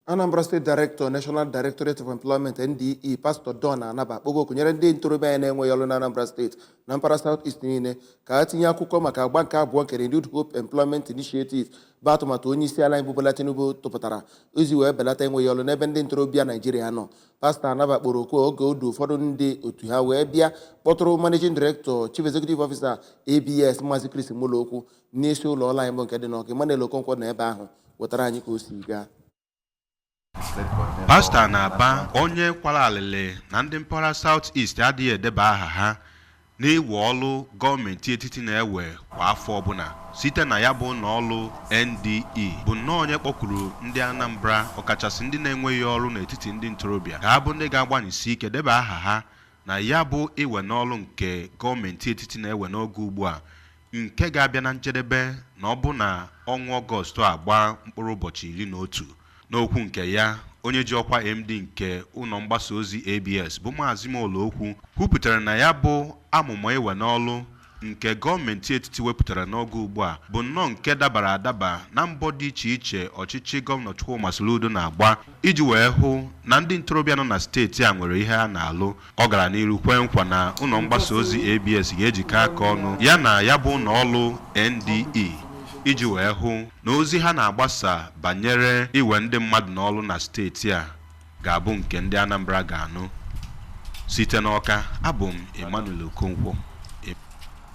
Anambra State Director, National Directorate of Employment, NDE, Pastor Don Anaba akpọgo oku nyere ndị ntorobịa anyị na-enweghị ọrụ na Anambra Steeti na mpaghara South East niile ka ha tinye akwụkwọ maka agba nke abụọ nke Renewed Hope Employment Initiative, bụ atụmatụ onye isi ala anyị bụ Bola Tinubu tụpụtara iji wee belata enweghị ọrụ n'ebe ndị ntorobịa Naijiria nọ. Pastọ Anaba kpọrọ oku oge o du ụfọdụ ndị otu ha wee bịa kpọtụrụ Managing Director, Chief Executive Officer ABS, Maazị Chris Molokwu, n'isi ụlọ ọrụ anyị bụ nke dị n'Ọka. Emmanuel Okonkwo nọ ebe ahụ wetara anyị ka o si gaa. Pastọ Anaba, onye kwara alịlị na ndị mpaghara South East adịghị edeba aha ha n'iwe ọlụ gọọmenti etiti na-ewe kwa afọ ọbụla site na ya bụ ụlọ ọlụ NDE, bụ nnọọ onye kpọkuru ndị Anambra, ọkachasị ndị na-enweghị ọrụ n'etiti ndị ntorobịa, ka ha bụ ndị ga-agbanyesi ike deba aha ha na ya bụ iwe n'ọlụ nke gọọmenti etiti na-ewe n'oge ugbu a, nke ga-abịa na njedebe na ọ bụ na ọnwa Ọgọstụ a gbaa mkpụrụ ụbọchị 11. N'okwu nke ya, onye ji ọkwa MD nke ụlọ mgbasa ozi ABS bụ Maazị Molokwu kwupụtara na ya bụ amụma iwe n'ọlụ nke gọọmenti etiti wepụtara n'oge ugbu a bụ nnọọ nke dabara adaba na mbọ dị iche iche ọchịchị Gọvanọ Chukwuma Soludo na-agba iji wee hụ na ndị ntorobịa nọ na steeti a nwere ihe a na-alụ. Ọ gara n'iru kwee nkwa na ụlọ mgbasa ozi ABS ga-ejikọ aka ọnụ ya na ya bụ ụlọ ọlụ NDE iji wee hụ na ozi ha na-agbasa banyere iwe ndị mmadụ n'ọlụ na steeti a ga-abụ nke ndị Anambra ga-anụ. Site n'Ọka, abụ m Emmanuel Okonkwo.